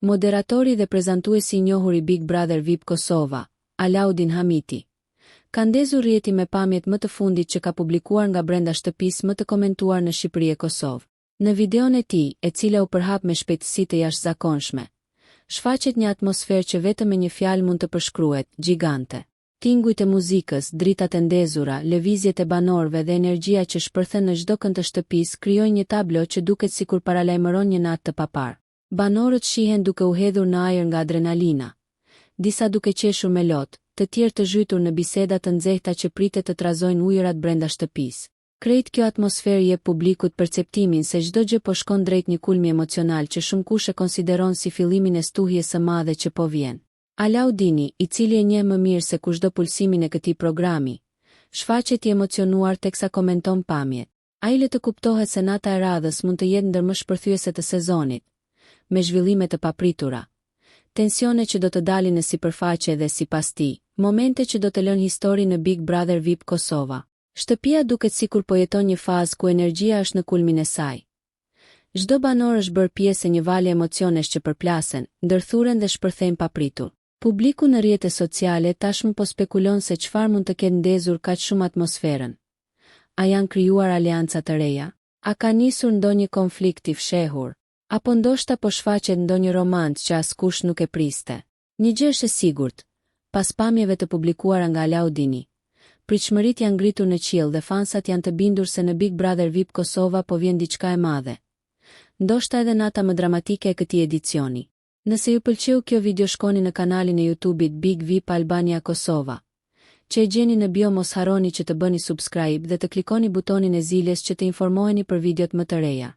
Moderatori dhe prezantuesi i njohur i Big Brother VIP Kosova, Alaudin Hamiti, ka ndezur rrjetin me pamjet më të fundit që ka publikuar nga brenda shtëpisë më të komentuar në Shqipëri e Kosovë. Në videon e tij, e cila u përhap me shpejtësi të jashtëzakonshme, shfaqet një atmosferë që vetëm me një fjalë mund të përshkruhet, gjigante. Tingujt e muzikës, dritat e ndezura, lëvizjet e banorëve dhe energjia që shpërthen në çdo kënd të shtëpisë krijojnë një tablo që duket sikur paralajmëron një natë të paparë. Banorët shihen duke u hedhur në ajër nga adrenalina, disa duke qeshur me lot, të tjerë të zhytur në biseda të nxehta që pritet të trazojnë ujërat brenda shtëpisë. Krejt kjo atmosferë i jep publikut perceptimin se çdo gjë po shkon drejt një kulmi emocional që shumëkush e konsideron si fillimin e stuhies së madhe që po vjen. Alaudini, i cili e njeh më mirë se kushdo pulsimin e këtij programi, shfaqet i emocionuar teksa komenton pamjet. Ai lë të kuptohet se nata e radhës mund të jetë ndër më shpërthyese të sezonit, me zhvillime të papritura, tensione që do të dalin në sipërfaqe dhe, sipas tij, momente që do të lënë histori në Big Brother VIP Kosova. Shtëpia duket sikur po jeton një fazë ku energjia është në kulmin e saj. Çdo banor është bërë pjesë e një vale emocionesh që përplasen, ndërthuren dhe shpërthejnë papritur. Publiku në rrjete sociale tashmë po spekulon se çfarë mund të ketë ndezur kaq shumë atmosferën. A janë krijuar aleanca të reja? A ka nisur ndonjë konflikt i fshehur? Apo ndoshta po shfaqet ndonjë romancë që askush nuk e priste? Një gjë është e sigurt, pas pamjeve të publikuara nga Alaudini, pritshmëritë janë ngritur në qiell dhe fansat janë të bindur se në Big Brother VIP Kosova po vjen diçka e madhe. Ndoshta edhe nata më dramatike e këtij edicioni. Nëse ju pëlqeu kjo video shkoni në kanalin e YouTube-it Big VIP Albania Kosova, që e gjeni në bio mos harroni që të bëni subscribe dhe të klikoni butonin e ziles që të informoheni për videot më të reja.